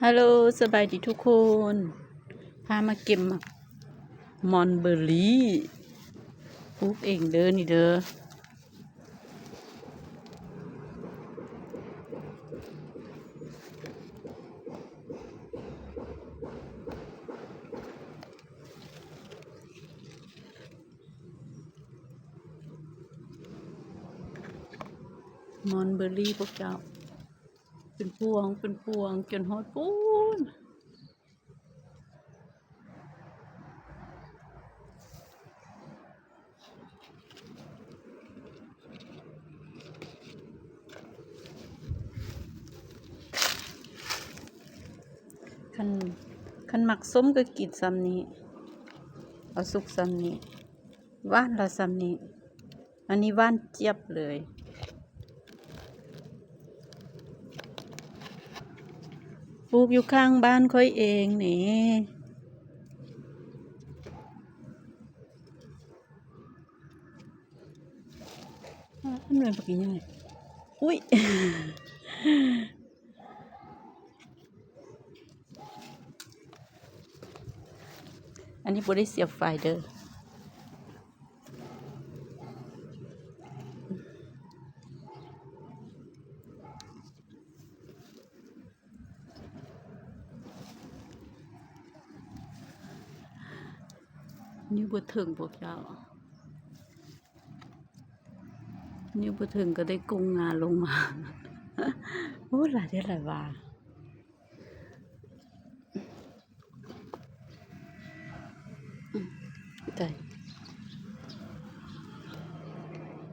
ຮາໂລ ສະບາຍດີທຸກຄົນ ພາມາເກັບໝາກມອນເບີຣີ ປູກເອງເດີນີ້ເດີ. ມອນເບີຣີພວກເຈົ້າ ເປັນພວງ ເປັນພວງ ຈົນຮອດພຸ້ນ. ຄັນ ຄັນມັກສົ້ມກໍກິນສ່ຳນີ້ ເອົາສຸກສ່ຳນີ້ ຫວານລະສ່ຳນີ້. ອັນນີ້ຫວານຈຽບເລີຍ ປູກຢູ່ຂ້າງບ້ານຂ້ອຍເອງນີ້. ອ້າ ໜ່ວຍບັກໃຫຍ່ ອຸ້ຍ. ອັນນີ້ບໍ່ໄດ້ສຽບໄຟເດີ. ນິ້ວບໍ່ເຖິງພວກເຈົ້າ ນິ້ວບໍ່ເຖິງກໍໄດ້ກົງງາລົງມາ. ໂອ້ ຫຼາຍແທ້ຫຼາຍວ່າ. ໄດ້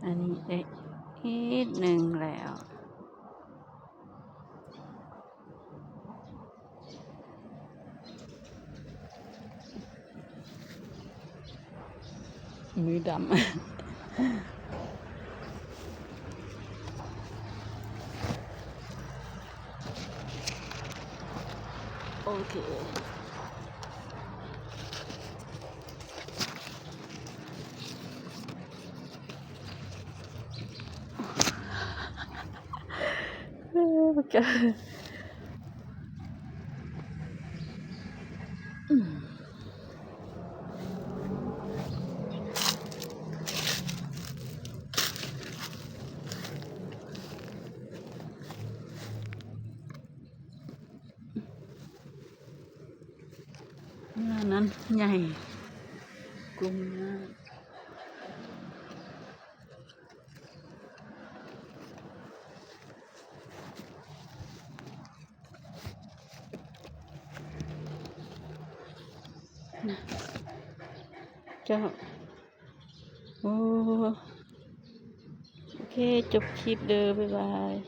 ອັນນີ້ໄດ້ນິດໜຶ່ງແລ້ວ ມືດຳ. ໂອເຄ ເອີ ມັນກະ ອືມ. ງານັ້ນໃຫຍ່ກວ່າງາ ເຈົ້າ ໂອ້ ໂອເຄ ຈົບຄລິບເດີ ບາຍບາຍ.